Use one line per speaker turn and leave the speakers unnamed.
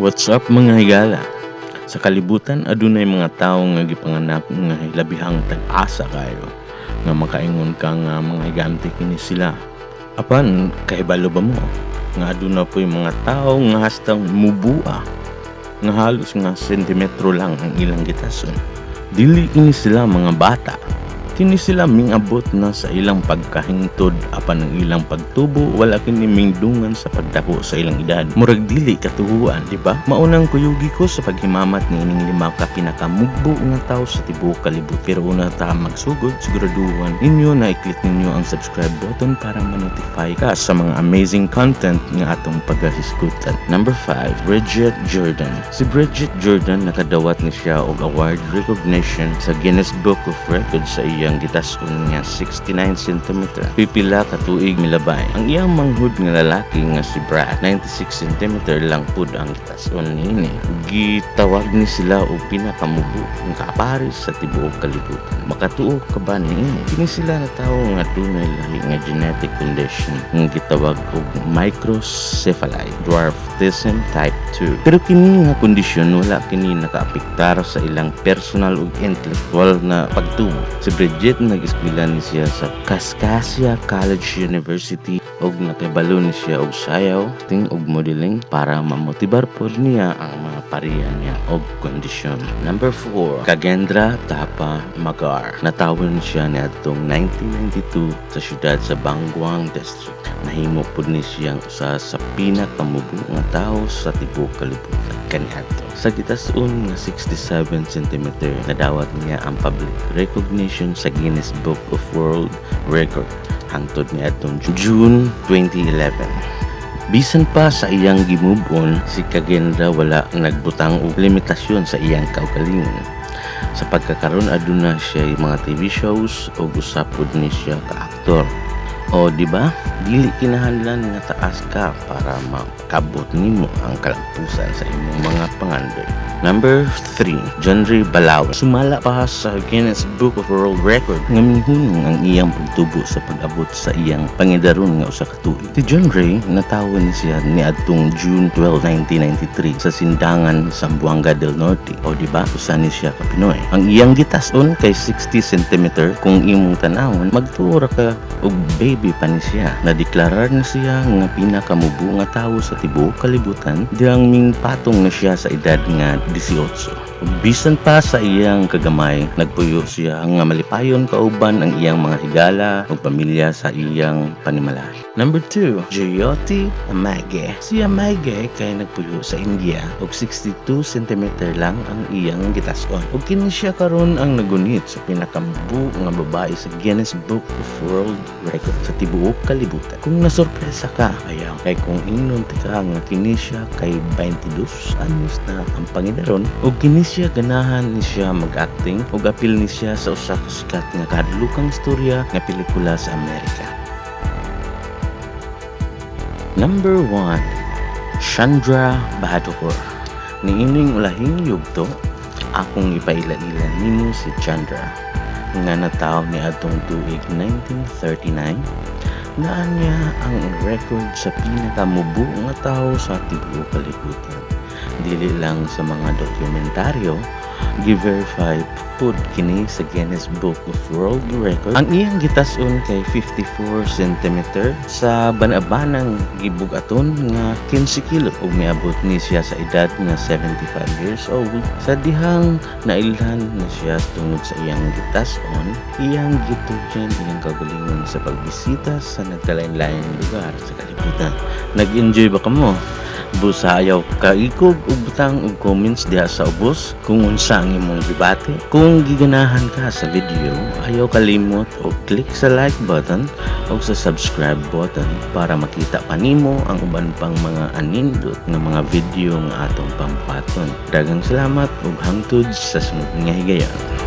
What's up, mga higala? Sa kalibutan adunay mga tawo nga gipanganak nga labihang tag-asa kayo nga makaingon ka nga mga higante kini sila. Apan kahibalo ba mo nga aduna po'y mga tawo nga hastang mubua nga halos nga sentimetro lang ang ilang gitason? Dili kini sila mga bata. Kini sila mingabot na sa ilang pagkahingtod, apan ang ilang pagtubo wala kini mingdungan sa pagdako sa ilang edad. Murag dili katuhuan, di ba? Maunang kuyugi ko sa paghimamat niining lima ka pinakamugbo nga tawo sa tibuok kalibot. Pero una ta magsugod, siguraduhan ninyo na i-click ninyo ang subscribe button para ma-notify ka sa mga amazing content nga atong paghahisgutan. Number 5, Bridget Jordan. Si Bridget Jordan, nakadawat ni siya og award recognition sa Guinness Book of Records sa iyang gitason nga 69 cm. Pipila ka tuig milabay. Ang iyang manghud nga lalaki nga si Brad, 96 cm lang pud ang gitason niini. Gitawag ni sila og pinakamubo nga kapares sa tibuok kalibutan. Makatuo ka ba niini? Kini sila na tawo nga dunay lahi nga genetic condition nga gitawag og microcephaly dwarfism type 2. Pero kini nga kondisyon, wala kini nakaapektar sa ilang personal ug intellectual na pagtubo. Si Bridget, nag-eskwela ni siya sa Kaskaskia College University ug nakibalo ni siya og sayaw, acting ug modeling para mamotibar pod niya ang mga pareha niya og kondisyon. Number 4, Khagendra Thapa Magar. Natawon siya niadtong 1992 sa syudad sa Bangwang District. Nahimo pod ni siyang usa sa pinakamubo nga tawo sa tibuok kalibutan kaniadto. Sa gitason nga 67 cm, nadawat niya ang public recognition sa Guinness Book of World Record hangtod niadtong June 2011. Bisan pa sa iyang gimove-on, si Khagendra wala nagbutang og limitasyon sa iyang kaugalingon. Sa pagkakaron, aduna siya mga TV shows ug usa pud ni siya ka aktor. O di ba? Dili kinahanglan nga taas ka para makabot nimo ang kalampusan sa imong mga pangandoy. Number 3, Johnry Balawe. Sumala pa sa Guinness Book of World Record nga mihunong ang iyang pagtubo sa pag-abot sa iyang pangidaron nga usa ka tuig. Si Johnry, natawon ni siya niadtong June 12, 1993 sa Sindangan, Zamboanga del Norte. O di ba? Usa ni siya ka Pinoy. Ang iyang gitason kay 60 cm. Kung imong tanawon, magtuo ra ka og baby pa ni siya. Nadeklarar na siya nga pinakamubo nga tawo sa tibuok kalibutan diyang mingpatong na siya sa edad nga 18. Ug bisan pa sa iyang kagamay, nagpuyo siya nga malipayon kauban ang iyang mga higala ug pamilya sa iyang panimalay. Number 2, Jyoti Amge. Si Amge kay nagpuyo sa India ug 62 cm lang ang iyang gitason. Ug kini siya karon ang nagunit sa pinakamubo nga babae sa Guinness Book of World Record sa tibuok kalibutan. Kung nasorpresa ka, ayaw kay kung ingnon ka nga kini siya kay 22 anyos na ang pangidaron ug kini siya ganahan ni siya mag-acting ug apil ni siya sa usa ka sikat nga kahadlokang istorya nga pelikula sa Amerika. Number 1, Chandra Bahadur. Niining ulahing yugto, akong ipaila-ila nimo si Chandra nga natawo niadtong tuig 1939. Naa niya ang record sa pinakamubo nga tawo sa tibuok kalibutan. Dili lang sa mga dokumentaryo, gi-verify pud kini sa Guinness Book of World Record. Ang iyang gitason kay 54 cm sa bana-banang gibug-aton nga 15 kilo ug miabot ni siya sa edad nga 75 years old. Sa dihang nailhan na siya tungod sa iyang gitason, iyang gitugyan iyang kaugalingon sa pagbisita sa nagkalain-laing lugar sa kalibutan. Nag-enjoy ba kamo? Busa ayaw kaikog ug butang og comments diha sa ubos kung unsa ang imong gibati. Kung giganahan ka sa video, ayaw kalimot og click sa like button o sa subscribe button para makita pa nimo ang uban pang mga anindot nga mga video nga atong pambuhaton. Daghang salamat ug hangtod sa sunod nga higayon.